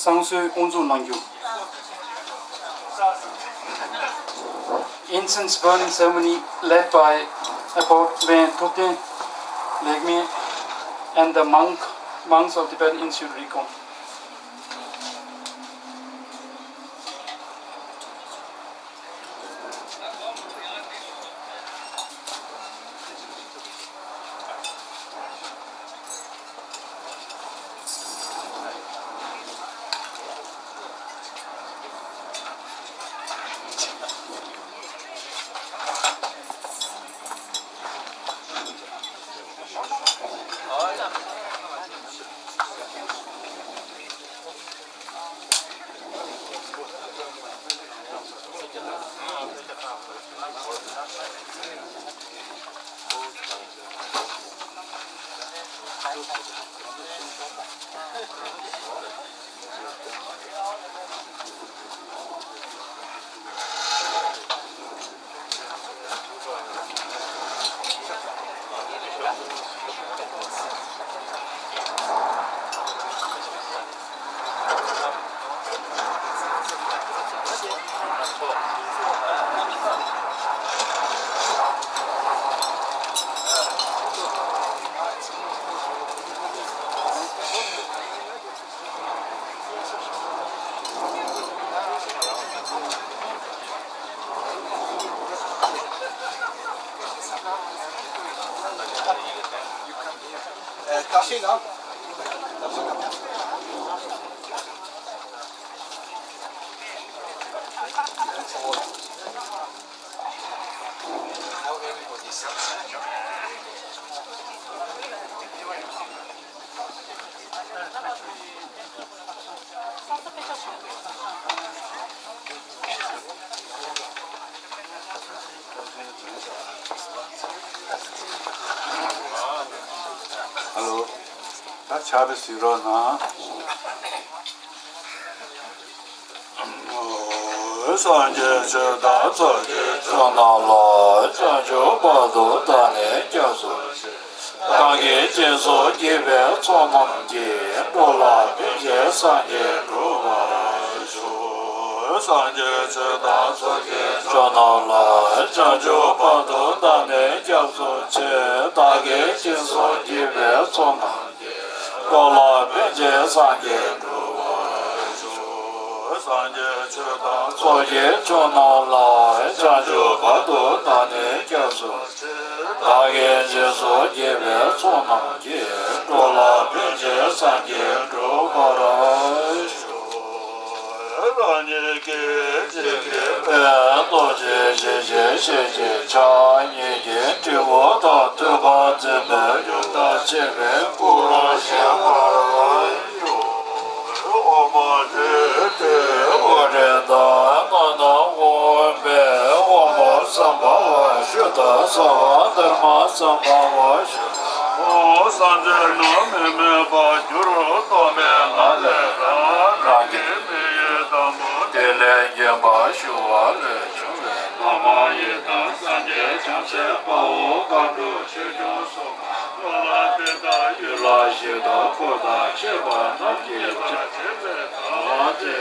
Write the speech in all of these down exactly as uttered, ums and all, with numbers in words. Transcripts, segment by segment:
བསང་གསོལ་དབུ་འཛུགས་གནང་རྒྱུ། Incense burning ceremony led by Abort Veng Thupten Legme and the monk, monks of Tibetan Institute Rekong. ཧ་ལོ། ད་ཕྱག་དཔེ་གཟིགས་རོགས་གནང་། སངས་རྒྱས་ཆོས་དང་ཚོགས་ཀྱི་མཆོག་རྣམས་ལ། བྱང་ཆུབ་བར་དུ་བདག་ནི་སྐྱབས་སུ་མཆི། བདག་གིས་སྦྱིན་སོགས་བགྱིས་པའི་ཚོགས་རྣམས་ཀྱིས། འགྲོ་ལ་ཕན་ཕྱིར་སངས་རྒྱས་འགྲུབ་པར་ཤོག། སངས་རྒྱས་ཆོས་དང་ཚོགས་ཀྱི་མཆོག་རྣམས་ལ། བྱང་ཆུབ་བར་དུ་བདག་ནི་སྐྱབས་སུ་མཆི། བདག་གིས་སྦྱིན་སོགས་བགྱིས་པའི་ཚོགས་རྣམས་འགྲོ་ལ་ཕན་ཕྱིར་སངས་རྒྱས་འགྲུབ་པར་ཤོག། སངས་རྒྱས་ཆོས་དང་ཚོགས་ཀྱི་མཆོག་རྣམས་ལ། བྱང་ཆུབ་བར་དུ་བདག་ནི་སྐྱབས་སུ་མཆི། བདག་གིས་སྦྱིན་སོགས་བགྱིས་པའི་ཚོགས་རྣམས་ཀྱིས། འགྲོ་ལ་ཕན་ཕྱིར་སངས་རྒྱས་འགྲུབ་པར་ཤོག། རང་ཉིད་ཀྱི་སྤྱི་དགེ་བས། རྡོ་རྗེ་ཞལ་བཞི་ཞལ་གཅིག་ཕྱག་གཉིས་ཀྱིས་དྲིལ་བུ་དང་ཐོད་པ་འཛིན་པའི་ཡུམ་དང་བཅས་པའི་སྐུ་རུ་བཞེངས་པར་ཞུ། ཨོཾ་ཨ་ཏི་ཏི་ཨོ་རེ་ཏ་ན་ན་ཨོཾ་པད་ཨོཾ་སམྦྷ་ཝ་ཤུདྡྷ་སརྦ་དྷརྨ་སམྦྷ་ཝ་ཤུདྡྷ། ཨོཾ་སངས་རྒྱས་རྣམས་མི་མེད་པར་གྱུར་ཏོ། མན་ངག་ལས་རང་རང་གི་མིང་ཡི་དང་པོ། དེ་ལས་བརྒྱན་པར་ཞུ་བ་ལས་བྱུང་བའི། བླ་མ་ཡི་དམ་སངས་རྒྱས་བྱང་སེམས་དཔའ་བོ་མཁའ་འགྲོ་ཆོས་སྐྱོང་སོགས། ལོ་ལ་དེ་དག་ཡུལ་ལ་གཞི་བདག་འཁོར་དང་བཅས་པ་རྣམས་ཀྱིས་བྱ་བྱེད་ལས་བཏང་སྟེ།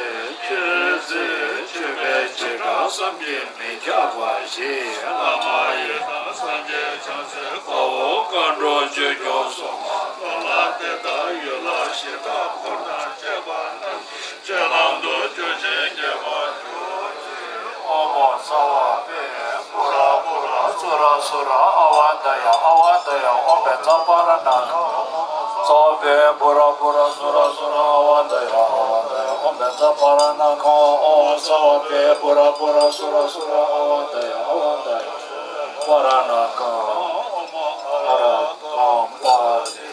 ཆོས་མཛད་མཆོད་པའི་བྱེ་བྲག་བསམ་གྱིས་མི་ཁྱབ་པ་ཞིག། བླ་མ་ཡི་དམ་སངས་རྒྱས་བྱང་སེམས་དཔའ་བོ་མཁའ་འགྲོ་ཆོས་སྐྱོང་སོགས། ལོ་ལ་དེ་དག་ཡུལ་ལ་གཞི་བདག་འཁོར་དང་བཅས་པ་རྣམས་ཀྱི་རྗེས་ལམ་དུ་སྐྱོད་ཅིང་མཉེས་པར་གྱུར་ཅིག། ཨོཾ་ཨོཾ་སརྦ་པདྨ་པུ་ར་པུ་ར་སུ་ར་སུ་ར་ཨ་ཝ་ད་ཡ་ཨ་ཝ་ད་ཡ། ཨོཾ་བཛྲ་པཱ་ར་ཎ་ཁཾ། ཨོཾ་སརྦ་པདྨ་པུ་ར་པུ་ར་སུ་ར་སུ་ར་ཨ་ཝ་ད་ཡ་ཨ་ཝ་ད་ཡ། ཨོཾ་བཛྲ་པཱ་ར་ཎ་ཁཾ། ཨོཾ་སརྦ་པདྨ་པུ་ར་པུ་ར་སུ་ར་སུ་ར་ཨ་ཝ་ད་ཡ་ཨ་ཝ་ད་ཡ། པཱ་ར་ཎ་ཁཾ། ཨ་ར་ཧཾ་པ།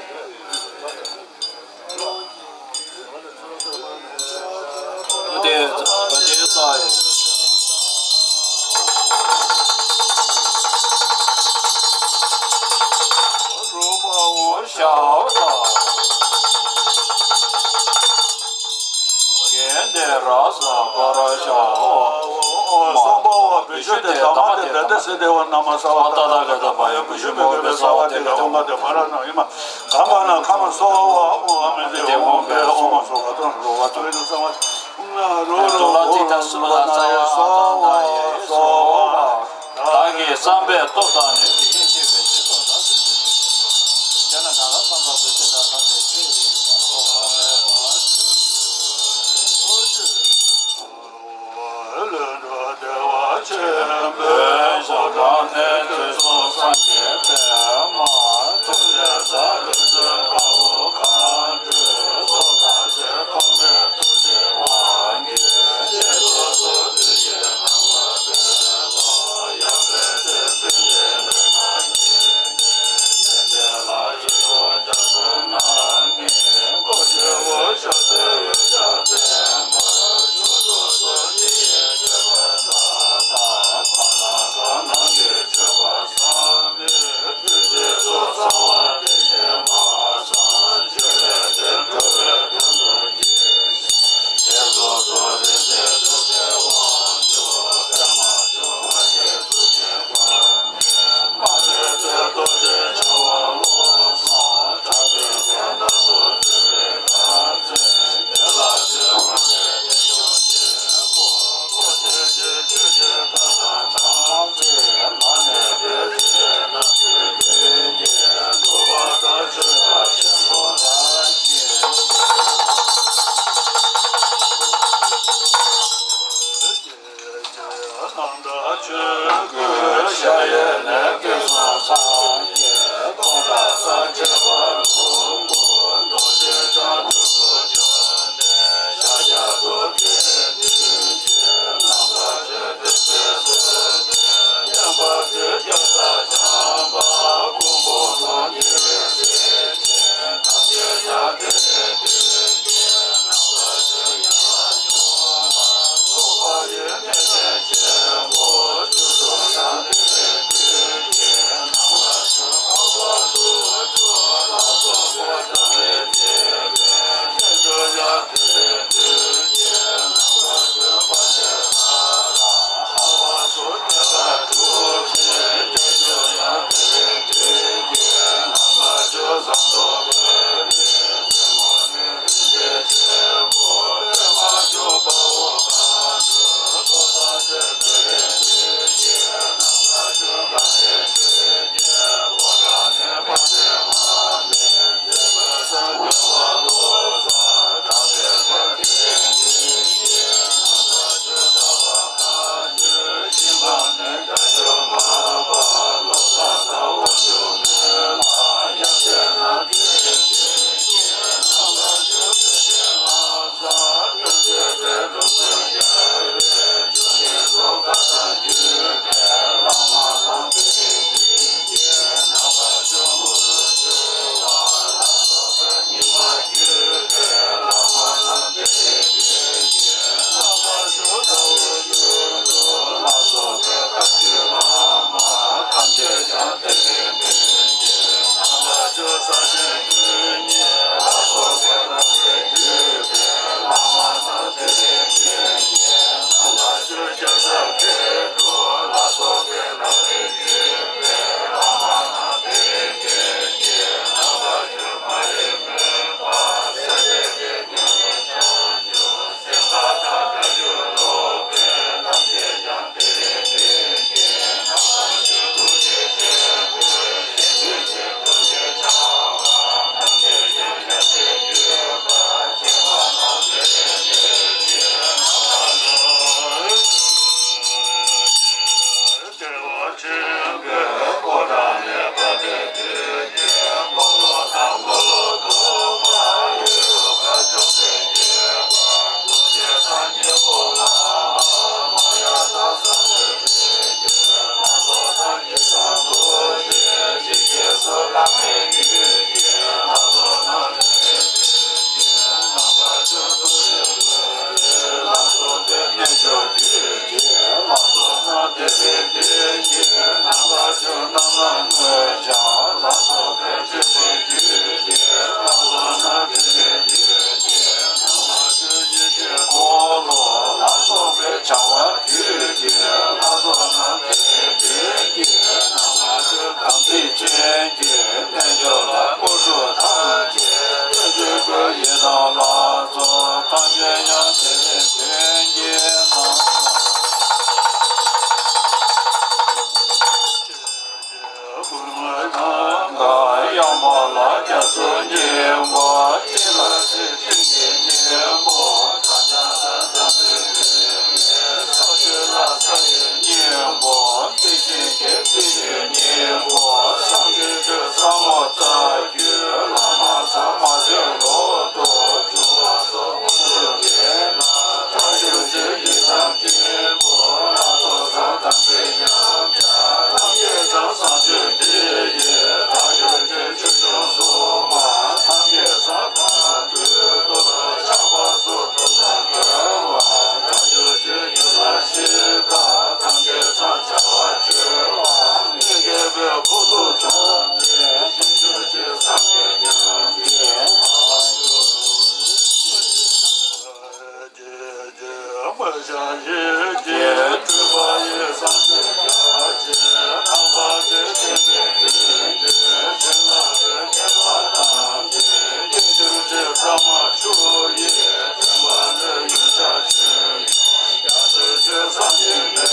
ཆོས་དེ་དམ་པ་དེ་ད་ལྟ་སྲིད་དེ་བ་ན་མ་ས་བ་ཏ་ཏ་ག་ད་པ་ཡ་བུ་ཤུ་མི་དགོས་པའི་ས་བ་དེ་ག་ཁོང་ག་དེ་བ་ར་ན་ཡི་མ་གམ་པ་ན་ཁ་མ་སོ་བ་ཨོ་ཨ་མི་དེ་འོང་པའི་ཨོ་མ་སོ་ག་ཏོན་རོ་བ་ཏོ་ཡི་ན་ས་བ་རོ་རོ་རོ་རོ་ན་ཡི་སོ་བ་བདག་གི་བསམ་པའི་སྟོབས་དང་ནི་དེ་བཞིན་གཤེགས་པའི་ཞིང་ཁམས་དང་། དེ་ན་གང་ལ་བསམ་པ་བོད་ཀྱི་དང་ཁམས་པའི་ཆོས་རིག་པ་ལྷོ་ཁ་མེད་པ། ཞིང་གཞི་རྒྱས་སྤྲུལ་པ་ཡི་སངས་རྒྱས་བརྒྱ་བྱིན། ཁམས་པ་དེ་སྟེང་གི་དུས་འདིར་བྱིན་རླབས་ཀྱི་ཁྱད་པར་དང་བཅས། དཀྱིལ་འཁྱིལ་ཆེ་ས་མ་ཆུ་ཡིས་ཐིམ་པ་ལས་གཡུལ་ལྕག་ཆེན་པོ་རྒྱ་མཚོའི་ཆུ་བཟང་ཞིང་མེ་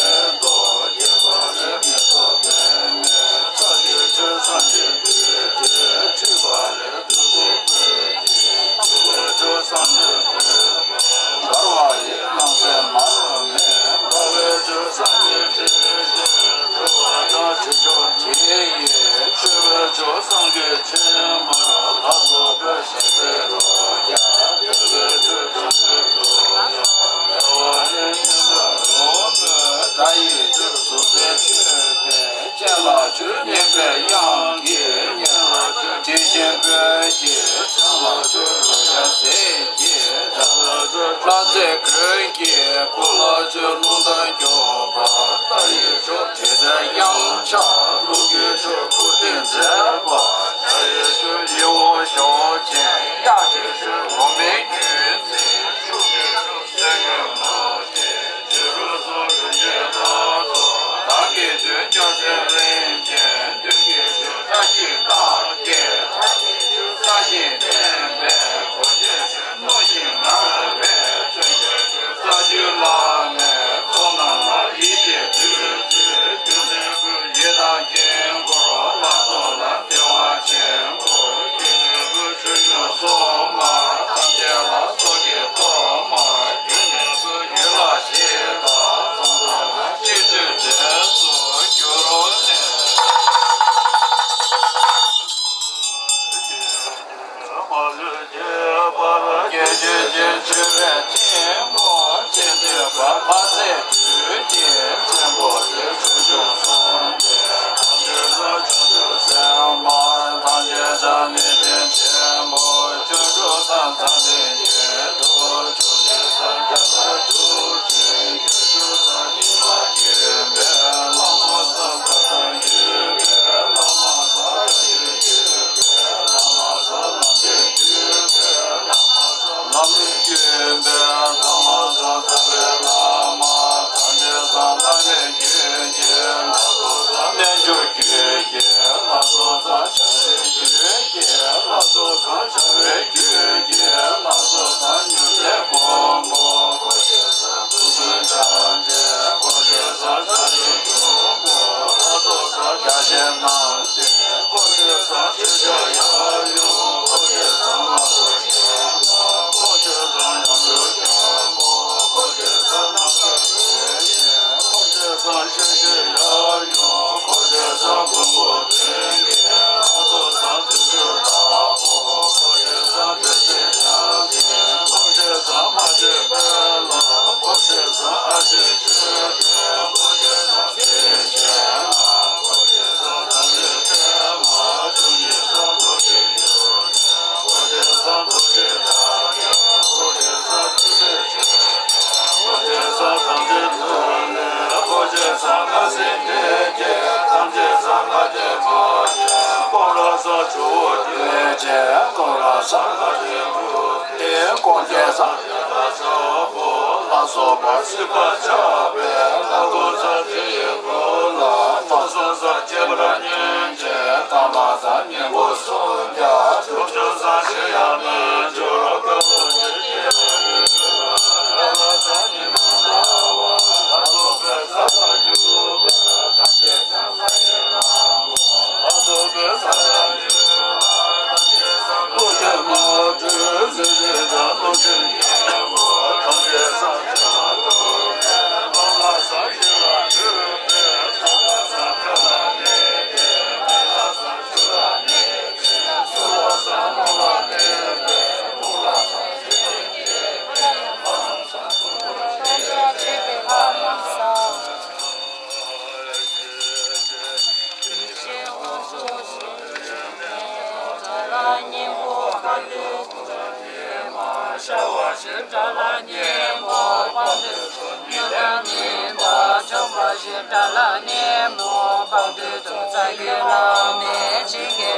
ཏོག་རྒྱས་པ་ལས་མེ་ཏོག་པདྨའི་ཚལ་གྱི་ཆུ་བཟང་ཞིང་བདུད་རྩིས་འཁྲིགས་པ་ལས་བདུད་ཀྱི་བུ་འབར་བའི་ཆུ་བཟང་ཞིང་བདུད་འབར་བ་ཡི་སྣང་གསལ་མར་མེ་འབར་བའི་ཆུ་བཟང་ཞིང་བདུད་ཀྱི་བུ་བ་དང་དྲི་མཆོག་དྲི་ཡིས་མཆོད་པའི་ཆུ་བཟང་གི་ཕྱེ་མར་ལ་སོགས་པའི་ཞལ་ཟས་རོ་བརྒྱ་ལྡན་པའི་ཆུ་བཟང་གི་བུ་བ་དང་བདེ་བ་ལས་སྙན་པ་རོལ་མོའི་སྒྲ་ཡིས་ཆུ་གཟུགས་ཟིལ་གཅོད་པའི། སྤྱན་ལ་ཆུ་སྙན་པའི་དབྱངས་ཀྱིས། སྙན་ལ་ཆུ་དྲི་ཞིམ་པོས་དགྱེས། ཕྱག་ལ་ཆུ་རོ་བརྒྱ་ཟས་ཀྱིས། ལྷ་རྫས་གོས་ཀྱིས། སྐུ་ལ་ཆུ་རླུང་རྟ་མགྱོགས་པ། རྟ་ཡི་ཆུ་དེ་འདྲའི་དབྱངས་འཆང་། རླུང་གི་ཆུ་སྐུ་རྟེན་མཛེས་པ། བྱ་ཡི་ཆུ་ཡིད་འོང་ཞོ་ཆེན། གཡག་གི་ཆུ་འོ་མའི་རྒྱུན་འཛིན། ཆུ་གི་ཆུ་སེར་སྔོན་མོ་སྟེ། བྱུ་རུ་སོགས་རིན་ཆེན་སྣ་ཚོགས། རང་གི་དོན་སྐྱོང་ཚེ་རིན་ཆེན། མདུན་གྱི་ཆུ་བཀྲ་ཤིས་རྟགས་བརྒྱད། ཕྲ་ཞིང་བརྟན་པའི་གོ་ཆས་ཆུ། རྣོ་ཞིང་མངར་བའི་མཚོན་ཆ་ཆུ། རྩ་རྒྱུད་བླ་མའི་ཚོགས་རྣམས་ལ། ཡིད་བཞིན་བདུད་རྩིའི་རྒྱུ་ནོར་བུ། ཡི་དམ་དཀྱིལ་འཁོར་ལ་སོགས་ལ། བདེ་བ་ཆེན་པོ་རྒྱུ་ནོར་བུ། ཆུ་སྨྱུག་སོགས་མ་ཐམས་ཅད་ལ། སོགས་ཀྱི་ཐོག་མར་རྒྱུ་ནོར་བུ། ཡུལ་ལྷ་གཞི་བདག་ཚང་ཐམས་ལ། སྤྱི་མཆོད་རྫས་སུ་འགྱུར་རོ་ནས། མ་ལུས་ཁྱད་པར་སྐྱེ་མཆོད་ཅིང་། མཆོད་པའི་ཐུན་མོང་ཆེ་བསྟོད་པ། མ་ཟད་བདུད་ཀྱི་ཆེན་པོ་དེ། ཆོས་སྐྱོང་སྲུང་སྡེ་ཐམས་ཅད་ལ། བྱང་ཆུབ་སེམས་དཔའ་ཐམས་ཅད་ཀྱང་། ནི་ཆེན་པོ་སྤྱོད་འགྲོ་དང་། མཚན་ལྡན་ཉན་ཐོས་སྤྱོད་འཇུག་དང་། རྒྱ་མཚོ་སྤྱོད་ཅིང་སྤྱོད་འཇུག་དང་། ཉི་མ་བརྒྱུད་པའི་བླ་མ་དང་། མཁའ་ལྟར་བརྒྱུད་པའི་བླ་མ་དང་། བཀའ་བརྒྱུད་བརྒྱུད་པའི་བླ་མ་དང་། ལམ་འདྲེན་བརྒྱུད་པའི་བླ་མ་དང་། ལམ་འདྲེན་བརྒྱུད་པའི་བླ་མ་དང་། རྩ་བའི་བླ་མ་ཐམས་ཅད་དང་། བླ་མའི་རྒྱུད་ཀྱི་ལྷ་ཚོགས་དང་། རྣལ་འབྱོར་རྒྱུད་ཀྱི་ལྷ་ཚོགས་དང་། བྱ་བའི་རྒྱུད་ཀྱི་ལྷ་ཚོགས་དང་། བྱ་བའི་རྒྱུད་ཀྱི་ལྷ་ཚོགས་དང་། མྱུར་མཛད་མགོན་པོ་འཁོར་བཅས་དང་། ཐུགས་མཐུན་ཕྱག་འཚལ་འཁོར་བཅས་དང་། བྱ་བའི་རྒྱུད་ཀྱི་ལྷ་ཚོགས་དང་། རྒྱ་ཆེན་རྣམས་ཏེ། འཁོར་བཅས་དང་། ཆོས་སྐྱོང་ཡབ་ཡུམ་འཁོར་བཅས་དང་། ལྷ་ཚོགས་ཆེན་མོ་འཁོར་བཅས་དང་། ཡུམ་གྲུ་ཆེན་མོ་འཁོར་བཅས་དང་། སྣང་གསལ་འཁོར་བཅས་དང་། ཆོས་སྐྱོང་ཡབ་ཡུམ་འཁོར་བཅས་དང་། མགོན་པོ་མདུན་གྱི་ལྷ་ཚོགས་དང་། དུར་ཁྲོད་བདག་པོ་འཁོར་བཅས་དང་། བདུད་རྩི་ཞལ་གཟིགས་འཁོར་བཅས་དང་། མ་བཅོས་དཔོན་སློབ་འཁོར་བཅས་དང་། ཨ་ཕྱི་མཆོད་རྟེན་འཁོར་བཅས་དང་། སྲས་ཆེན་འཁོར་བཅས་དང་། དམ་ཅན་བརྟན་མ་བཅུ་གཉིས་དང་། རྡོ་རྗེ་གཡུ་འཁོར་བཅས་དང་། རྡོ་རྗེ་ཐམས་ཅད་འཁོར་བཅས་དང་། ཆོས་སྲས་ཆོས་ཀྱི་འཁོར་བཅས་དང་། ཐམས་ཅད་ཐུགས་ལས་འཁོར་བཅས་དང་། ཁ་སེང་སྡེ་བརྒྱད་ཐམས་ཅད་དང་། ལྷ་བརྒྱ་མ་བྱོན་སྐོར་ལ་སོགས། ཇོ་བོ་སྡེ་བརྒྱད་སྐོར་ལ་སོགས། ལྷ་བཅས་འབྲུག་སྡེ་སྐོར་བཅས་དང་། ལྷ་སོགས་པ་སྲིད་པ་ཆགས་པའི་ལྷ་སྐུ་ཚ་དེ་ཡི་སྐོར་ལ། སྟོང་གསུམ་སར་ཁྱད་པར་ཉོན་ཅིག་དང་། ལྷ་དང་སྙིང་པོ་སུམ་བརྒྱ་དྲུག་ཅུ་རྩ་བཞི་ཡང་མི་འགྱུར། སྐྱོབ་པའི་ཉེར་གཅིག་ལྷ་དང་ཉི་མ་རྣམ་པ། ལྷ་ཚོགས་པའི་ས་ལ་འཇུག་པ་ཐམས་ཅད་ཀྱང་ས་ཡི་ལྷ་མོ། ལྷ་ཚོགས་པའི་ས་ལ་འཇུག་པ་ཐམས་ཅད་ཀྱང་ཀླུ་ཆེན་མོ་སྤྲུལ་གཟི་བརྗིད་དང་། ཀླུ་ཆེན་སྙིང་པོ་ཐམས་ཅད་སངས་རྒྱས་སྟོན་པའི་ལྷ་ལ། ས་གཞི་ལ་འཁྲུངས་པའི་ས་ལ་ས་མཐའ་ལ་གནས་པའི་མེ་ལྷ་དང་ཆུ་ལ་གནས། ཤར་བ་ཞིག་དགྲ་ལྷ་གཉན་པོ་དཔལ་དུ་ཉོན་དང་ཉན་པ། བྱང་བ་ཞིག་དགྲ་ལྷ་གཉན་པོ་དཔལ་དུ་ཐུག་རྩ་རྒྱུད་བླ་མའི་ཆིངས་ཀྱི་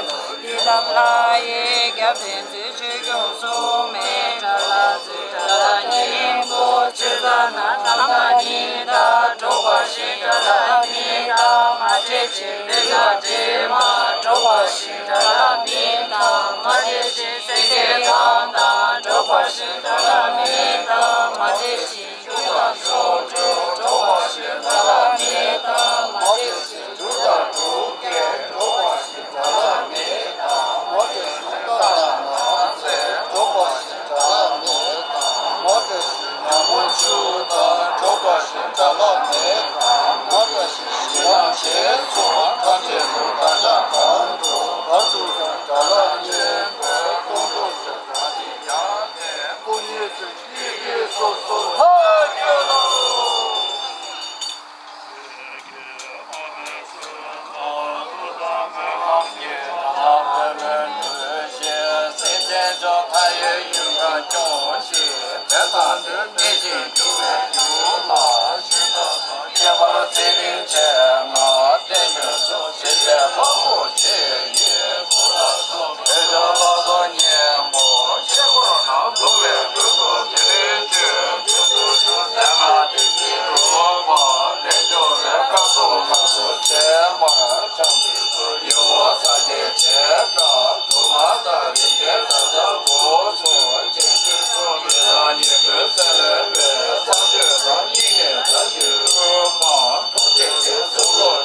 ཡི་དམ་ལྷ་ཡི་རྒྱབ་རྟེན་མཛོད། ཆོས་སྐྱོང་སྲུང་མའི་དགྲ་ལྷ་མཛོད། དགྲ་ལྷ་གཉན་པོ་ ཆོས་ཚར་ན་ནམ་མཁའ་ཉིད་དང་འགྲོགས་པ་བཞིན་དགྲ་ལྷ་མི་དང་མ་འདྲེས་ཤིང་། བེ་ཚ་དྲི་མ་འགྲོགས་པ་བཞིན་དགྲ་ལྷ་མི་དང་མ་འདྲེས་ཤིང་། སྲེག་ཟའི་ཁམས་དང་འགྲོགས་པ་བཞིན་དགྲ་ལྷ་མི་དང་མ་འདྲེས་ཤིང་། རྒྱུ་དང་ཚོགས་དྲུག་འགྲོགས་པ་བཞིན་དགྲ་ལྷ་མི་དང་མ་འདྲེས་ཤིང་། རྒྱུ་དང་དྲུག་བརྒྱད་འགྲོགས་པ་བཞིན་དགྲ་ལྷ་མི་དང་མ་འདྲེས་ཤིང་། རྟ་དང་ནགས་ཚལ་འགྲོགས་པ་བཞིན་དགྲ་ལྷ་མི་དང་མ་འདྲེས་ཤིང་། ཉ་མོ་ཆུ་དང་འགྲོགས་པ་བཞིན་དགྲ་ལྷ་མི་དང་མ་འདྲེས་ཤིང་། ཞིང་ཁམས་ཞེས་སུ་ཐམས་ཅད་དུ་བདག་ཅག་གང་དུ་བར་དུ་ཀྱང་དགྲ་ལྷ་གཉན་པོས་སྟོང་དུ་བཟོད་པ་དེ་ཡང་དེ་སྐུ་ཉིད་ཀྱི་ཡི་གེ་སོ་སོར་ཧ་གྱོ་ལ། ད་དེ་ཤོག་གུ་གཅིག་བྱས་པ་དང་འདི་འདིར་བྱེད་རོགས་གནང་། རྒྱལ་བ་རིན་པོ་ཆེ་གི་གསུང་ལ།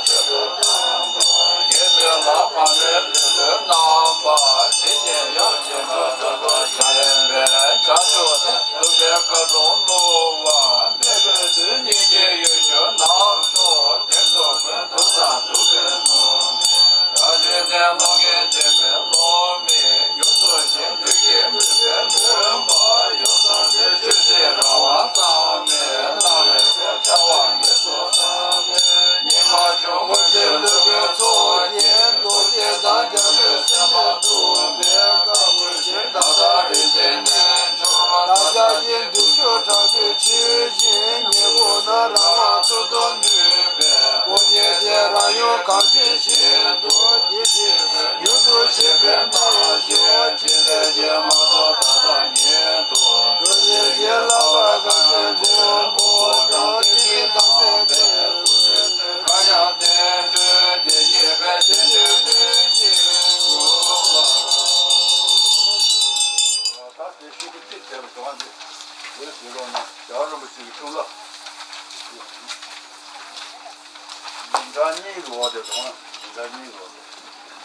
འདི་འདྲ་གཉིས་ཀྱི་འོག་དེ་དང་འདི་འདྲ་གཉིས་ཀྱི་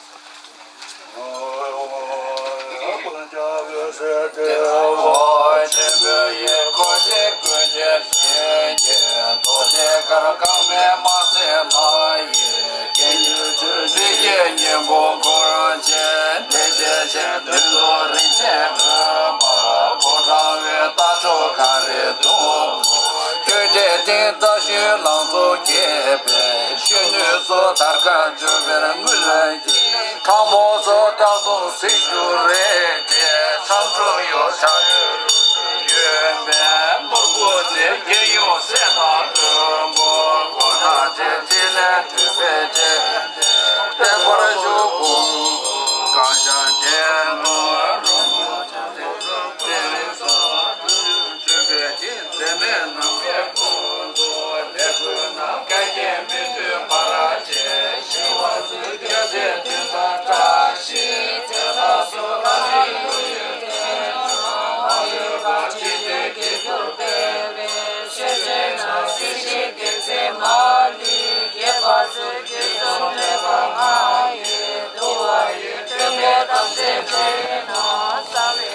འོག་དེ། ཆེན་པོ་ཡི་གོ་ཆེན་ཀུན་གྱི་ཞིང་གི་རྡོ་རྗེ་གར་དཀར་མེ་མ་སེར་ལ་ཡི། དགེ་བསྙེན་ཆོས་སྲིད་ཀྱི་སྙིང་པོ་འཁོར་ཆེན་བདེ་གཤེགས་ཆེན་བདུད་འདུལ་རིན་ཆེན་འོད་འབར་ཕོ་བྲང་བའི་རྟ་མཆོག་གངས་རིའི་གདུང་དུ་ཁྱོད་ཀྱི་སྤྲིན་རྟ་ཞོན་ལང་ཚོ་རྒྱས་པའི་གཞོན་ནུ་སོགས་དར་དཀར་འཇོ་བའི་རྔུལ་གྱིས་ཁྲ་མོ་སོགས་རྟ་ཟུང་བསིལ་ཞུ་རེ་རེ་ཆང་འཁྲུག་གཡོ་བྱ་ཡུལ་གཡོན་པའི་ནོར་བུ་རྩེ་རྒྱལ་ཡུམ་སྲས་དང་བློན་པོ་གོ་ཐག་ཆོད་ཕྲིན་ལས་སྒྲུབ་པའི་རྗེ་བསྟན་པར་བཞུགས། གང་ཞག་འདས་ནོར་རུང་། མཛད་མེད་ནམ་མཁའི་ཀུན་ཏུ་ལེགས་བཀོད་རྣམས་བསྐལ་བརྒྱའི་མི་མཐུན་བར་ཆད་ཞི་བར་མཛོད། སྐྱོབ་མཛད་མཐུ་དང་བཀྲ་ཤིས་ཚེ་ལ་སོགས་ལམ་རིམ་ཀུན་ཡོད་དེ་མ་ལུས་པ་ཅི་འདོད་དགེ་གྱུར་སྤེལ་བའི་ཆོས་སྤྱོད་ན་སྲིད་ཞིའི་སྡེ་ཚན་མ་ལུས་རྒྱས་པར་མཛོད། རྒྱུད་གསུམ་ཐོས་པ་མངའ་ཡི་ཐུ་བ་ཡི་སྒྲོན་མེ་དམ་ཚིག་ཆེ་ན་ས་ལེ།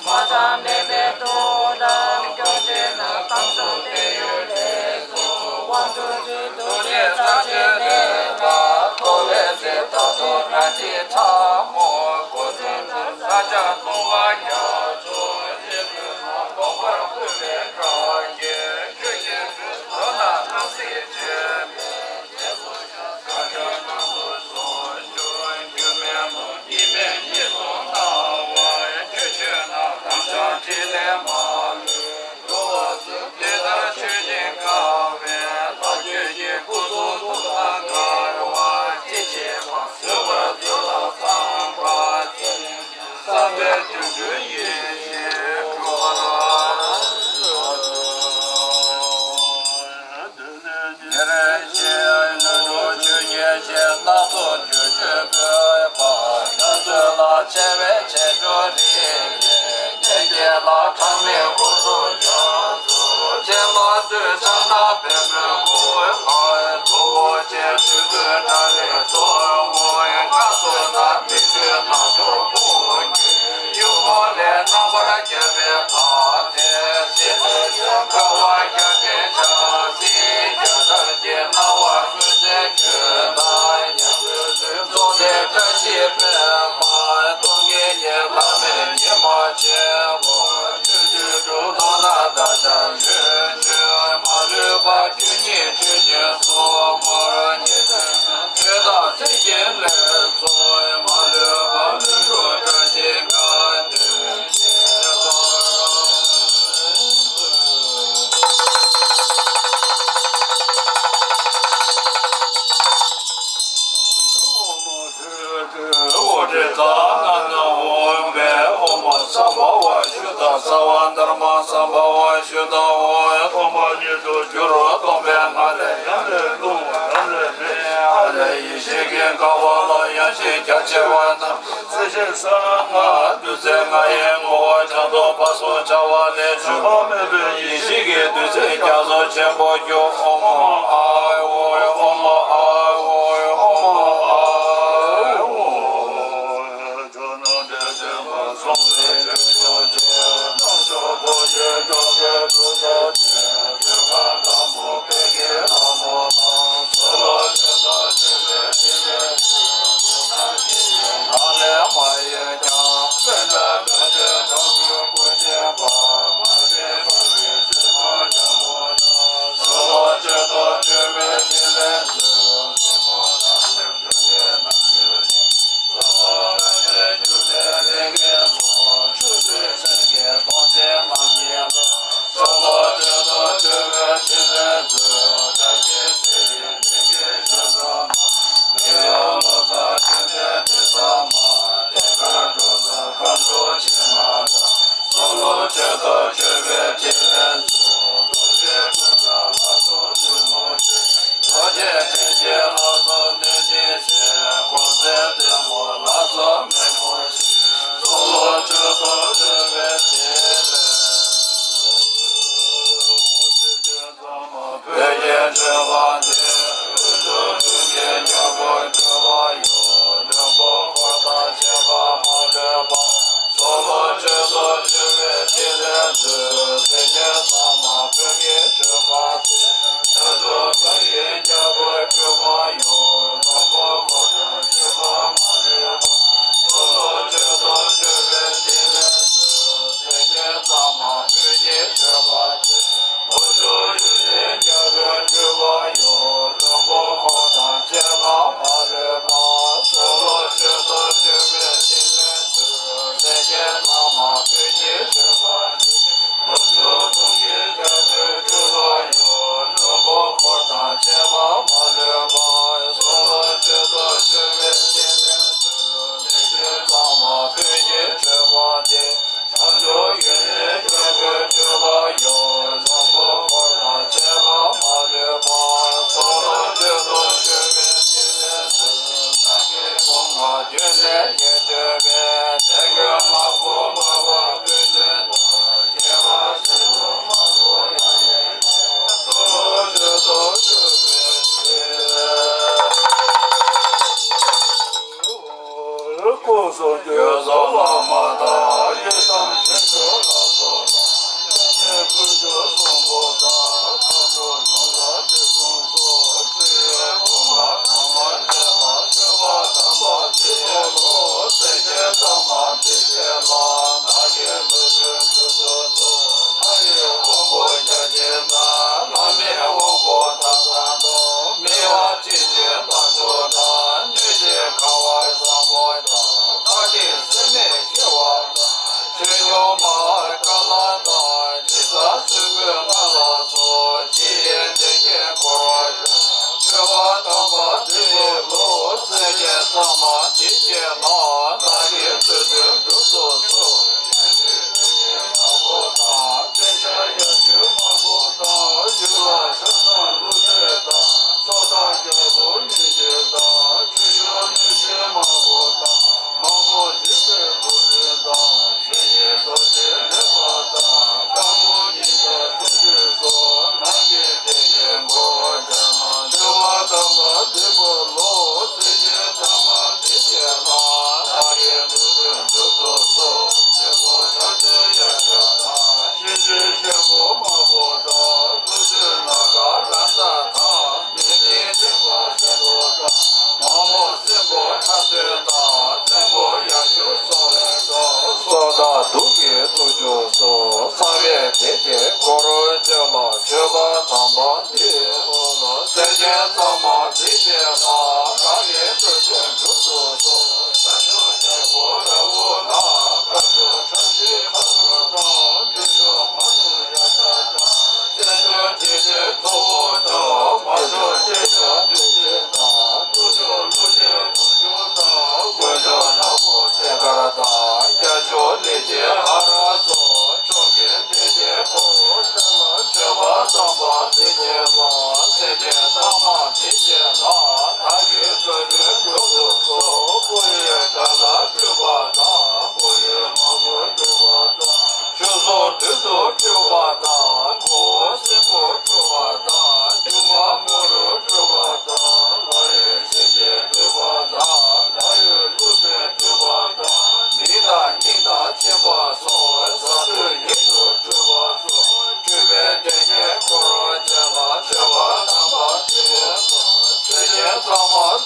མ་ཚང་མེད་པའི་ཐུགས་དམ་སྐྱོང་བྱེད་ན་ཁམས་གསུམ་བདེ་ཡོད་ལས་སུ་དབང་སྒྲུབ་ཚུལ་དུ་ཆེ་ཚ་ཆེ་ལས་ལ་ཐོག་ལས་ཚེ་ད་དུང་ར་ཅི་ཕྲ་མོ་གོ་ཚུལ་དུ་ས་ཆ་སྟོང་པ་རྒྱ་མཚོ་ཆེ་ཚུལ་ན་དགོངས་པར་བཀོད་པའི་བཀའ་རྒྱས་ཆོས་ཀྱི་ཚུལ་མདོར་ན་སྣང་སྲིད་ཆེན་པོའི་རྗེས་སུ་ཤར་བྱ་ནང་དུ་སོང་ཆོས་རྒྱུད་མེད་མོད། གཉིས་མེད་གཉིས་སུ་སྣང་བ་ཆོས་ཆོས་རྣམས་དམ་བཅའ་ཕྲིན་ལས་མ་ལུས་འགྲོ་བ་ཚུལ་དེ་ལྟར་ཆོས་ཀྱི་དགའ་བས་ལྷ་ཆོས་ཀྱི་སྐུ་གསུང་ཐུགས་དང་འགལ་བ་ཅི་མཆིས་པ་བཟོད་པར་མཛོད་ལ་ཚངས་པ་མཚོ་ལས་བསམ་པའི་དོན་གྲུབ་ཡེ་ཤེས་འགྲུབ་པར་ཤོག། བྱ་བའི་ཆེ་ཆུང་རིགས་ཀྱི་རྒྱལ་གྱི་ལྷ་ཁྲ་མོའི་སྐུ་གཟུགས་ཀྱང་། སྤྱན་ལ་སྤོས་ཆང་དང་པད་མོའི་ཁུ་བས་གང་བའི་ཐུ་བོ་ཆེ་སྤྲུལ་པའི་སྒྲ་ལས་ཚོར། ངུ་བའི་སྔགས་སུ་ན་མི་བསྐྱོད་རྣལ་འབྱོར་སྐུ་གྱུར། ཡུམ་མོ་ལས་རྣམ་པར་རྒྱལ་བའི་ལྷ་དེས་སྲིད་པའི་དཀའ་བ་བརྒྱ་བྱིན་ཆགས་སྲིད་རྒྱ་མཚོ་ཀྱི་སྣང་བ་ཀུན་གསལ་ཁྱོད་དང་མཉམ། རྫོགས་པའི་བཀྲ་ཤིས་པདྨ་སྟོང་གི་ཉི་ཟླ་མེད་ཉི་མ་ཆེན་པོ། སྤྱོད་འཇུག་སྒྲུབ་སྟངས་ན་བདག་ཅག་ཡོད་ཕྱིར། མ་ལུས་པ་ཁྱོད་ཉིད་སྤྲུལ་གྱུར་གསུང་མོར་ཉིད་དོན་ཆོས་དང་མཚན་ཉིད་ལས་ཚོགས། མ་ལུས་པ་ལྷུན་གྲུབ་བཀྲ་ཤིས་དགའ་སྟོན། ཡེ་ཤེས་ཀྱི་དགའ་བ་ལ་ཡང་ཞིང་རྒྱ་ཆེ་བ་རྣམས། སྲིད་ཞིའི་གསང་སྔགས་བདུད་རྩི་ལྔ་ཡི་ངོ་བོ་བྱང་ཆུབ་བར་གསུམ་བྱ་བ་ལས་བྱུང་བ་མེད་པའི་ཡེ་ཤེས་ཀྱི་བདུད་རྩི་རྒྱ་མཚོ་ཆེན་པོ་སྐྱོ། ཨོཾ་ཨཱཿཧཱུྃ། ཨོཾ་ཨཱཿཧཱུྃ། ཨོཾ་ཨཱཿཧཱུྃ།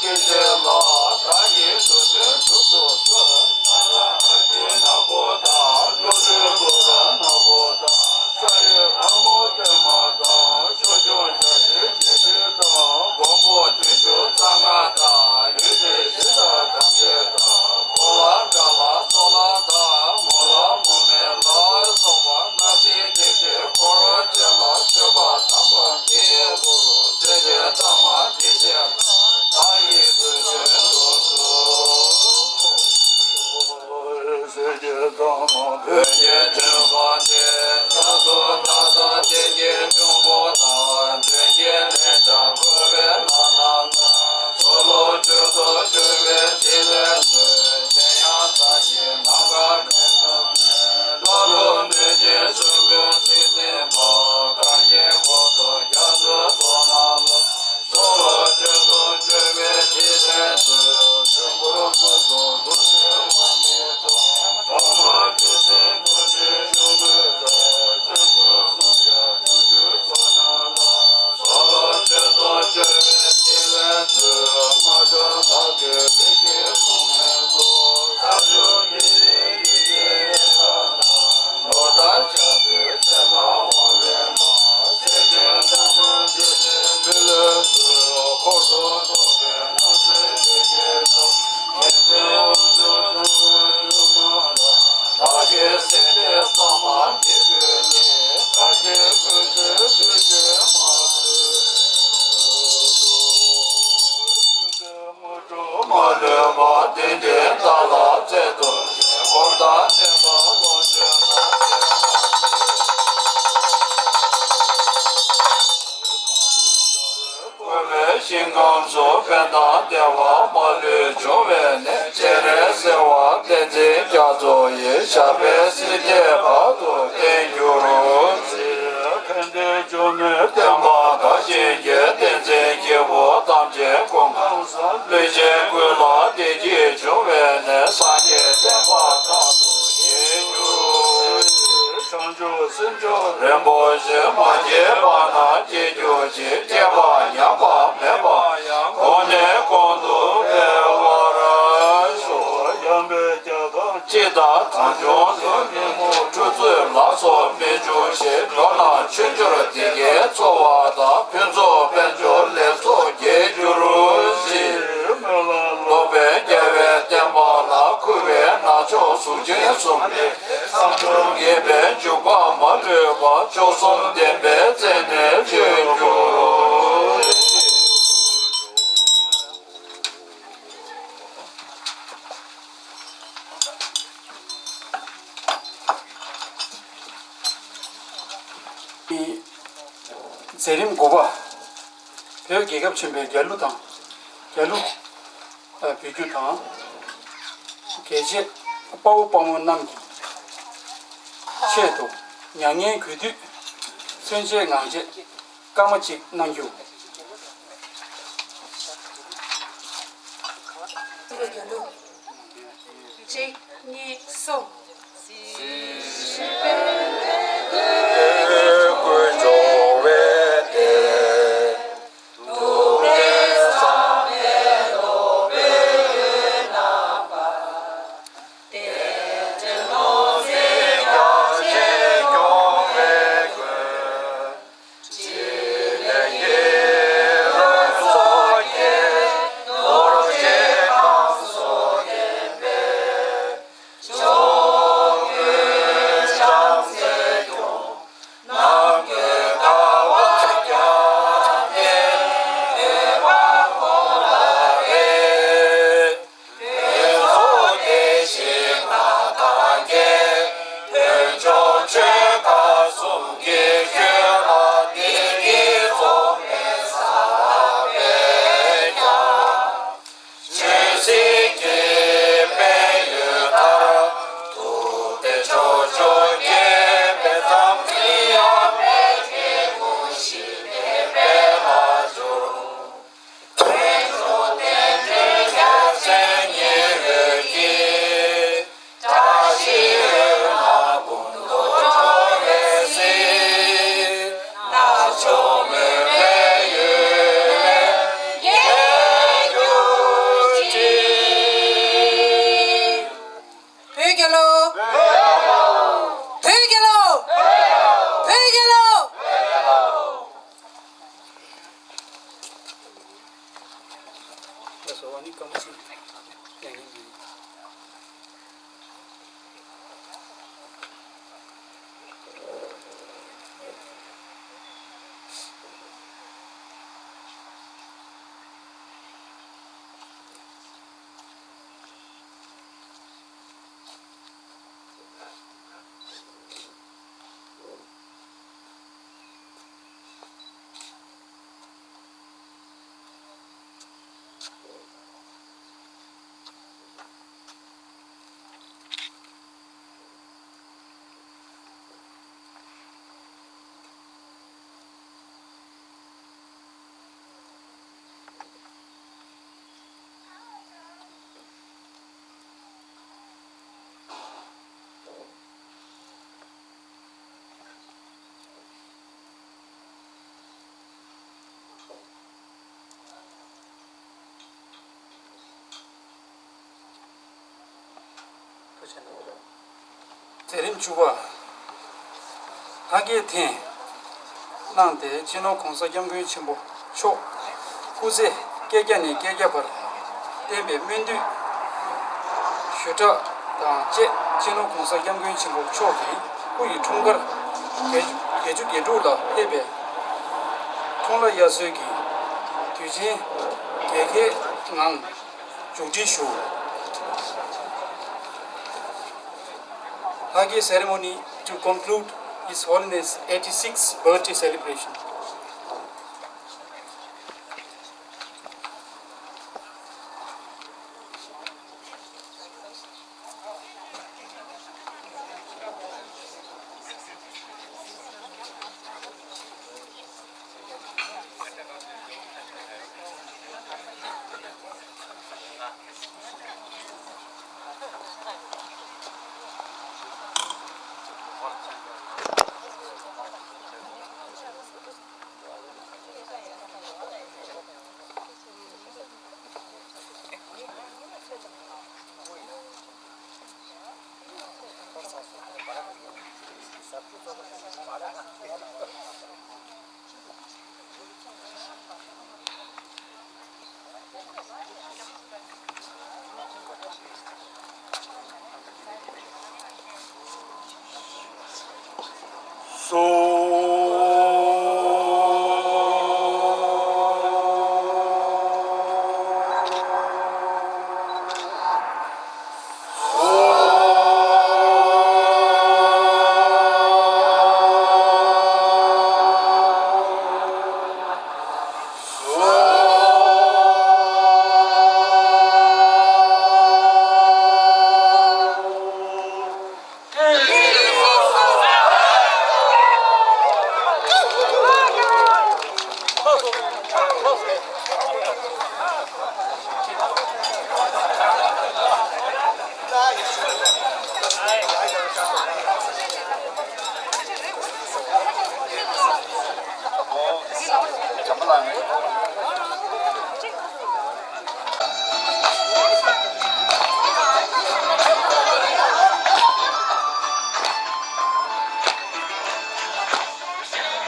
ཆེ་ལ་བདག་གིས་བསྟོད་དོན་གྲུབ་ཏུ་གསོལ། ཨ་ལ་ཨ་ཏི་ནག་པོ་དང་། ཀླུ་སྒྲུབ་ཀླུ་ར་ནག་པོ་དང་། ས་ཡི་ལྷ་མོ་པདྨ་དང་། ཆོས་སྐྱོང་བརྒྱ་བྱིན་བརྒྱད་ཁྲི་དང་། མགོན་པོ་བདུན་ཅུ་རྩ་ལྔ་དང་། ཡུལ་ཁྲི་བཞི་དང་ཐམས་ཅད་དང་། འཁོར་ལ་དགྲ་ལ་སོགས་ལ་དང་། མོ་ལ་མུ་མེད་ལ་སོགས་པ། སྣང་སྲིད་བདེ་ཆེན་འཁོར་བ་ཅན་ལ། མཆོད་པ་དམ་པ་འདི་ཡི་སྐུ་ལུ། སེམས་ཅན་ཐ་མ་འདི་ཕྱིར་བདག་གིས་བསྟོད་དོན་གྲུབ་ཏུ་གསོལ། སེམས་ཅན་ཐ་མ་བོད་ཀྱི་མགོན་པོ་འདི། ལྷ་ཚོགས་སྣ་ཚོགས་དེ་ཉིད་འབྱུང་པོ་དང་། མགྲོན་གྱི་ལན་ཆགས་འཁོར་བའི་ལམ་སྣ་ལ། ཚོགས་ལུ་མཆོད་དོ་མཆོད་པའི་ཕྲིན་ལས་མཛོད། གཞན་ཡང་བདག་གིས་ནམ་མཁའ་མེ་ཏོག་མེ། ཀླུ་ལུག་གནོད་སྦྱིན་སུམ་ཅུ་རྩིས་ཟིན་པ། གང་གི་འཁོར་ཚོགས་རྒྱ་མཚོའི་ཚོགས་རྣམས་ལ། ཚོགས་ལུ་མཆོད་དོ་མཆོད་པའི་ཕྲིན་ལས་མཛོད། ཆོས་འཁོར་དགུ་སྟོང་དུ་ཟིན་དབང་གི་ཐོག། འོག་མ་བདུད་རྩི་ཀུན་གྱི་གཞུང་བསྐོར་མཛད། བཙུན་དགོན་སུམ་བརྒྱ་དྲུག་ཅུ་ཚོགས་རྣམས་ལ། ཚོགས་ལུ་མཆོད་དོ་མཆོད་པའི་ཕྲིན་ལས་མཛོད། མ་བཅོམ་བདག་གི་རིགས་ཀྱི་གཟུངས་མའི་ཚོགས། ས་ཆུ་མེ་རི་ཡུལ་གྱི་ཡན་ལག་དང་། ལོ་ཟླ་ཞག་དུས་མཚན་ལ་དབང་བའི་ལྷ། སེམས་ཅན་ཐམས་ཅད་འདུལ་བའི་ཕྲིན་ལས་མཛོད། འཁོར་དང་སྟོང་གསུམ་རྣམ་སྲས་ཡི་གེ་ལ། ངེས་འབྱུང་དབང་ཕྱུག་འབྱུང་པོའི་སྒྲོན་མ་ལ། བདག་གིས་སེམས་ཅན་ཚང་མ་འདི་ཕུལ་ནས། བདག་གིས་ཀུན་གསལ་ཐུགས་རྗེ་མ་ལུས། མ་ལུས་པ་བདེན་བདེན་བདག་ལ་སྩལ་དུ་གསོལ། འཁོར་དང་ལྡན་པ་ལོངས་སྤྱོད་ན། བཀོད་པའི་ཞིང་ཁམས་སུ། ཕན་དང་བདེ་བ་མ་ལུས་འབྱུང་བའི་གནས། སྤྱན་རས་གཟིགས་དབང་བསྟན་འཛིན་རྒྱ་མཚོ་ཡི། ཞབས་པད་སྲིད་མཐའི་བར་དུ་བརྟན་གྱུར་ཅིག་ཕན་བདེ་འབྱུང་གནས་བརྟན་པ་དགའ་ཞིང་རྒྱས། བསྟན་འཛིན་སྐྱེས་བུ་ཐམས་ཅད་སྐུ་ཁམས་བཟང་། ལུས་ཅན་ཀུན་ལ་བདེ་སྐྱིད་འབྱུང་བའི་གནས། སངས་རྒྱས་བསྟན་པ་རྟག་ཏུ་རྒྱས་གྱུར་ཅིག་བྱང་ཆུབ་སེམས་མཆོག་རིན་པོ་ཆེ། མ་སྐྱེས་པ་རྣམས་སྐྱེ་གྱུར་ཅིག་སྐྱེས་པ་ཉམས་པ་མེད་པ་ཡང་། གོང་ནས་གོང་དུ་འཕེལ་བར་ཤོག་ཡངས་པའི་རྒྱ་མཚོ། སྤྱི་དང་གངས་ལྗོངས་དུ། མི་མོ་ཁྲུ་ཚོད་ལ་སོགས་མི་འབྱུང་ཞིང་། འགྲོ་རྣམས་ཆོས་འབྱོར་བདེ་སྐྱིད་འཚོ་བ་དང་། ཕུན་ཚོགས་དཔལ་འབྱོར་ལེགས་ཚོགས་རྒྱས་གྱུར་ཅིག་སྨོན་ལམ་སློབ་པའི་རྒྱལ་བའི་བསྟན་པ་ལ། མཁས་པའི་ན་ཆོས་གཟུགས་ཅན་གསུམ་ལྡན། བསམ་དོན་ངེས་པའི་འཇུག་པ་མ་ལུས་པ། མཆོག་གསུམ་ལྡན་པའི་རྩེ་ནས་སྤྱོད་གྱུར་ཅིག་མཛད་རིམ་དགུ་པ། བོད་རྒྱལ་ཁབ་ཆེན་པོའི་རྒྱལ་གླུ་དང་། རྒྱལ་གླུ་འབུལ་རྒྱུ་དང་། རྒྱལ་གཅེས་དཔའ་བོ་དཔའ་མོ་རྣམས་ཀྱི་ཆེད་དུ། མྱ་ངན་གུས་འདུད་མཚོན་ཆའི་ངང་རྗེས་སྐར་མ་གཅིག་གནང་རྒྱུ། གཅིག་གཉིས་གསུམ། ནི་སྐར་མ་གཅིག་ཉན་ཉན་མིན། མཛད་རིམ་བཅུ་པ། ལྷ་སྐལ་འཐེན་གནང་སྟེ། སྤྱི་ནོར་༸གོང་ས་༸སྐྱབས་མགོན་ཆེན་པོ་མཆོག་སྐུ་ཚེ་བསྐལ་བརྒྱ་ནས་བསྐལ་བརྒྱ་བར་བརྟན་པའི་སྨོན་འདུན་ཞུ་སྒྲ་དང་བཅས། སྤྱི་ནོར་༸གོང་ས་༸སྐྱབས་མགོན་ཆེན་པོ་མཆོག་གི་སྐུ་ཡི་འཁྲུངས་སྐར་བརྒྱད་ཅུ་གྱ་དྲུག་ལ་ཕེབས་པའི་འཁྲུངས་ལྷ་དབྱར་གསོལ་གྱི་དུས་ཆེན་རྒྱལ་ཁའི་ངང་མཇུག་སྒྲིལ་ཞུ། Hage ceremony to conclude His Holiness eighty-sixth birthday celebration.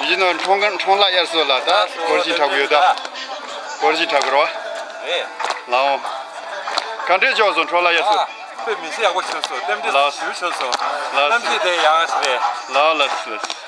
ཡིན་ནོ། འཁྲུངས་སྐར་འཁྲུངས་ལྷ་དབྱར་གསོལ་ལ་ད་སྐོར་ཞིག་འཁྲབ་གི་ཡོད་ད། སྐོར་ཞིག་འཁྲབ་གི་རོ། རེད། ལའོ། ག་འདྲས་ལྕོགས་སོང་འཁྲུངས་ལྷ་དབྱར་གསོལ། དཔེ་མི་སྲིད་ཡག་པོ་བྱུང་སོང་། རྟེན་འབྲེལ་ལགས། ཞུ་བྱུང་སོང་། ལགས། གནམ་གཤིས་དེ་ཡག་ཞིག་རེད། ལའོ་ལགས་ལགས།